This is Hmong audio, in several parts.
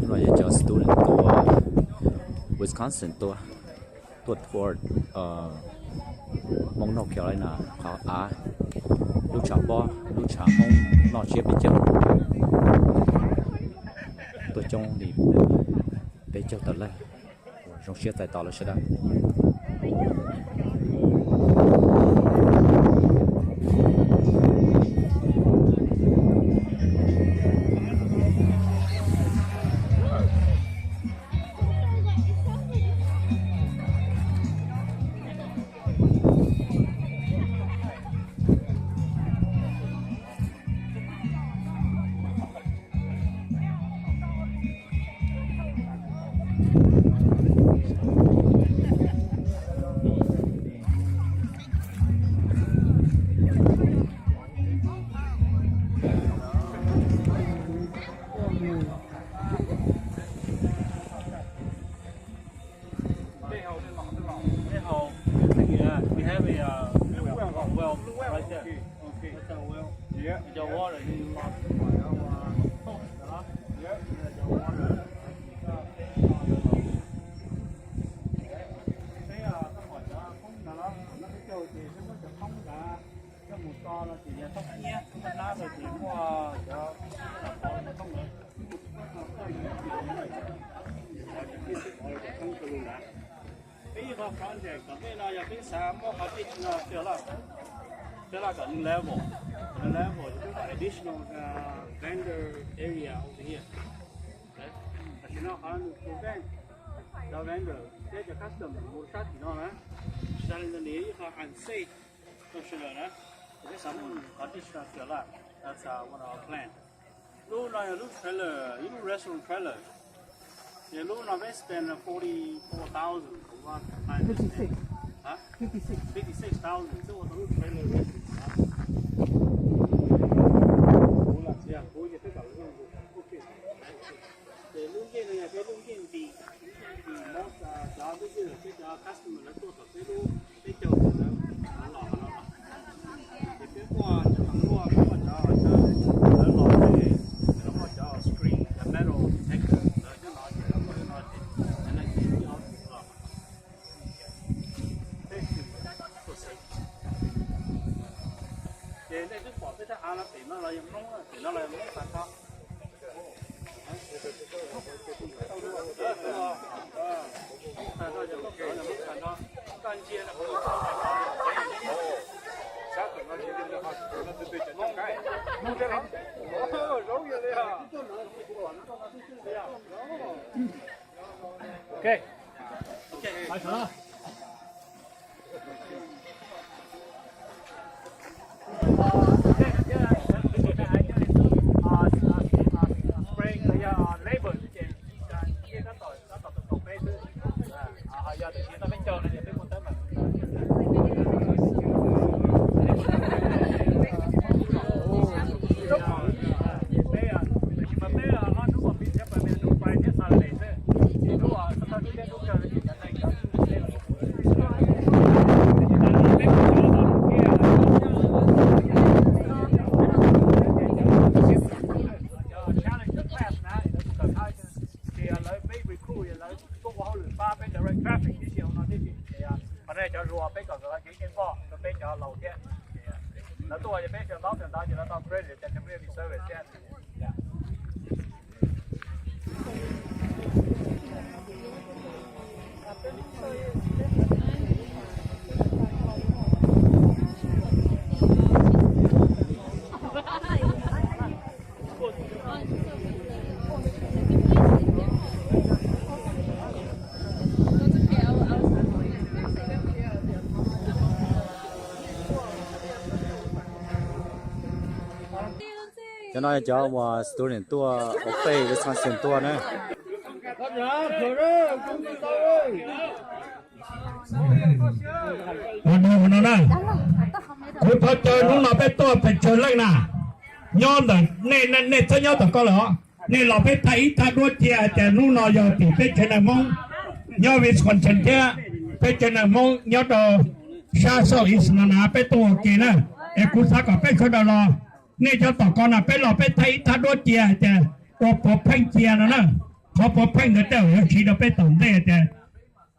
No yog cov student tuaj Wisconsin tuaj, tuaj tour Hmoob North Carolina qhov av, lub tshav pob, lub tshav Hmoob noj tsiab peb caug, tuaj coob li peb caug tawm leej. Zoo siab txais tos lawv sawv daws. They have a uh, well right there. That's our well. Yeah. It's our water. It's our water. Coj mus tso no ces yog toj hnyiab, toj hnab rau ces muaj cov peb ib qho project kom peb no yog peb xav muab qhov tij no coj los, coj los kom nws level, kom nws level ces peb muab additional vendor area over here. Tam sim no qhov nws prevent cov vendor thiab cov customer mus sab tim no na, tsis tas li ntawd nws yog ib qho unsafe rau sawv daws na. Ces peb xav muab qhov tij no coj los, that's one of our plan. Lub no yog lub trailer, ib lub restaurant trailer. Ces lub no peb spend forty four thousand for one time. Fifty six. Huh? Fifty six. Fifty six thousand twb ua tau lub trailer restaurant. Ces lub ncej no yog peb lub ncej ntim, ntim most cov visitors, peb cov customer lawv tuaj tom peb lub, peb caug lawv los no. Ces peb muaj cov, muaj cov, lawv los ces lawv muaj cov screen, cov metal detector, lawv nyob no ces lawv muaj no ces lawv ib ob los. Ces nej twb pom peb thaj av no, pem no los yog Hmoob, pem no los yog Hmoob tag nrho. Ok. Ces lawv peb recruit, lawv tuaj ua hauj lwm pab peb direct traffic tib si hauv no tib si. Qhov no cov hluas peb kom nkawd kev involve rau peb cov laus thiab. Lawv tuaj ces peb sawv ntawd ces lawv tau credit cov community service thiab. Cov no cov uas student tuaj ua pej Wisconsin tuaj na. Ua no na, kuv thov caw hnub no peb tuaj pes tsawg leej na, nyob ntawm nej, nej txhob nyob tom ko lawm os. Nej los peb thaj ib thaj duab cia, ces hnub no yog tim peb tsev neeg Hmoob nyob Wisconsin thiab peb tsev neeg Hmoob nyob rau sab Southeast no na peb tuaj ua ke na. Es kuv xav kom peb sawv daws los, nej cov tom ko na peb los peb thaj ib thaj duab cia, ces ua puav pheej cia no na. Qhov puav pheej ntawd tej zaum yuav ntsib rau peb tom ntej tias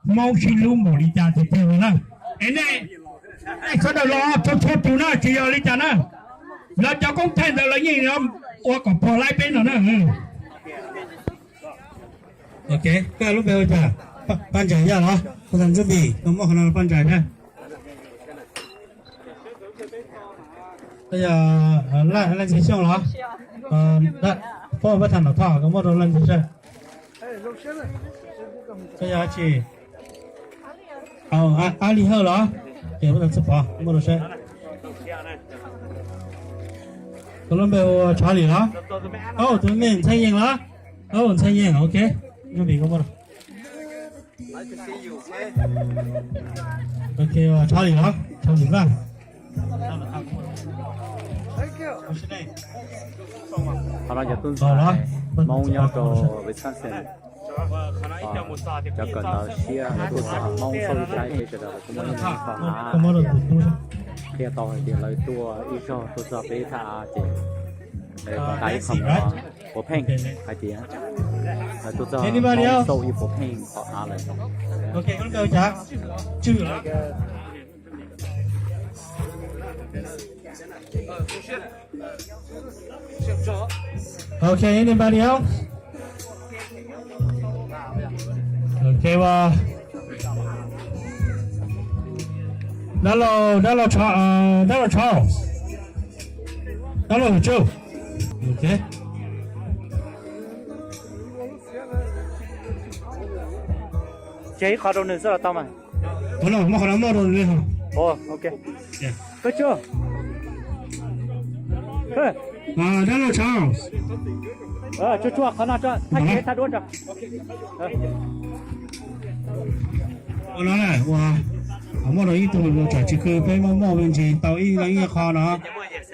Hmoob sib hlub npaum li cas tiag tiag no na. Es nej, nej sawv daws los txhua txhua tus na, tsis yog li cas na. Lawv cov koob thaij ntawd lawv yeej ua kom puas laib peb no na. Ok, koj lub npe hu cas? Paj Ntsaim Yaj los? Koj tau Ntsuj Npis, koj muab qhov no rau Paj Ntsaim na. Koj yog Laj Ntxhee Xyooj los? Pab pab tham nom thoj, koj muab rau Laj Ntxhee Xyooj. Koj yog dab tsi? Ab Lis Hawj los? Ces muab rau Txhiaj Pov, muab rau seb. Koj lub npe hu Tshav Lis los? Au, tus me Ntxhee Yees los? Au, Ntxhee Yees, ok. Ntsuj Npis, koj muab rau. Ok, Tshav Lis los? Tshav Lis Vaj. Qhov no yog tuaj ntxhais Hmoob nyob rau Wisconsin. Cov kawm ntawv siab tuaj txog Hmoob xauj ib saib peb sawv daws kuj muaj ib qho av qhia tau hais tias lawv tuaj ib zaug tuaj txog peb thaj av ces lawv tau ib qho puav pheej hais tias lawv tuaj txog Hmoob xauj ib puav pheej qhov av lawm. Okay, anybody else? Okay, well, dab laug, dab laug Charles, dab laug Charles, dab laug Hwm Tsuj. Okay. Tseg ib qho rau nws xwb los tau mas. Muab qhov no muab rau nws li ho. Koj tsuag. Dab laug Charles. Tsuag tsuag qhov no tso, thaj kev thaj duab tso. Ua no na, ua, muaj rau ib tug tsam tsis khw peb muaj muaj me ntsis tau ib leeg ib qho no.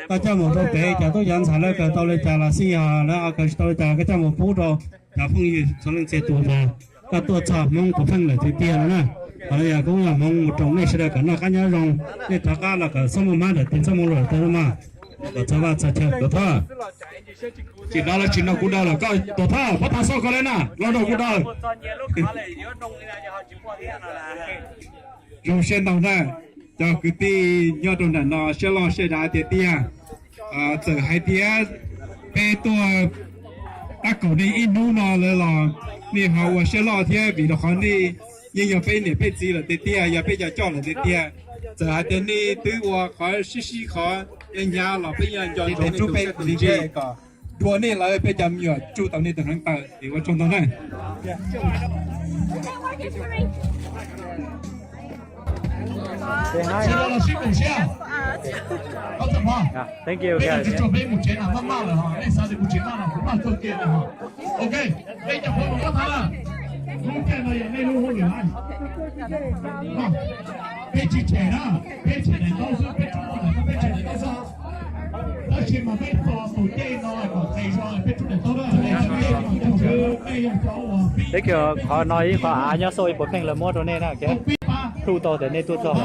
Koj coj mus rau pem cov tub cov ntxhais lawv kawm tau li cas los xij, yog lawv ho kawm tsis tau li cas koj coj mus pub rau cov phooj ywg txhua leej txhia tus tias koj tuaj txog Hmoob puav pheej lawm tiag tiag no na. Qhov no yog kuj yog hmoov mus rau nej sawv daws kom noj qab nyob zoo, nej rov qab los kom txhob muaj mab ntawm tes txhob muaj luam tau mas, kom txhob vaj txhob chaw tuav thaj. Tsis no los tsis no kuv daws los koj tuav thaj, pab thav xauj koj le na, los rau kuv daws. Zoo siab ntau na, cov kwv tij nyob rau nram no siab loj siab dav tiag tiag. Txawm hais tias peb tuaj tab kaum nej ib hnub no lawm los nej ho ua siab loj thiab vim rau qhov nej yeej yog peb niam peb txiv lawm tiag tiag, yog peb cov coj lawm tiag tiag. Txawm hais tias nej twb ua qhov sib sib qhov hnyav los peb yeej nco ntsoov nej tus kheej tus ntsej kom dua nej lawv peb cov me nyuam tsuj tau nej tus hneev taw es ua tsaug ntau na. Sawv daws los sib koom siab. Thank you guys. Tsuas peb mus tsev no maj maj lawm ho, nej xav tias kuv tsis maj no kuv maj kawg kiag li ho. Ok, peb cov phooj ywg, lub caij no yog nej lub hauj lwm na. Peb tsis tshem na, peb tshem daim ntaub xwb, peb tsuas muaj daim ntaub, peb tshem daim ntaub xwb. Tab sis mas peb txog tus caij no kom qis zog peb tshuab daim ntaub na. Thank you, qhov no ib qho av nyob xauj ib puas pheej lawv muab rau nej na, ok. Thuj tau tias nej tuaj txog.